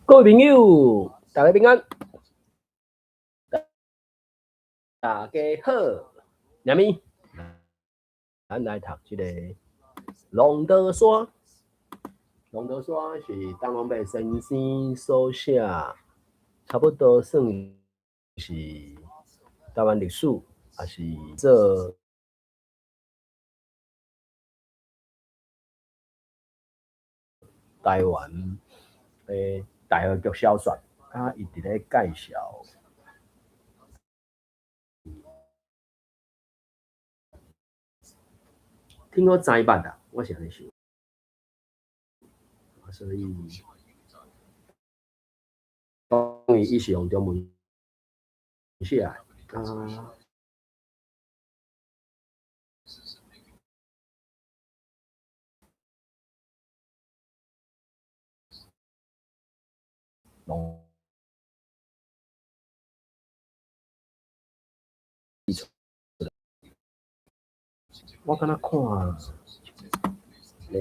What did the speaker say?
各位朋友，大家平安，大家好，阿咪，咱來讀這个《龍德山》。龍德山是陳王白先生所寫，差不多算是台灣歷史，也是做台灣的大和劇小說。啊，伊佇咧介紹。挺好知捌啦，我是按呢想。所以，當然伊是用中文寫的啊。我敢若看。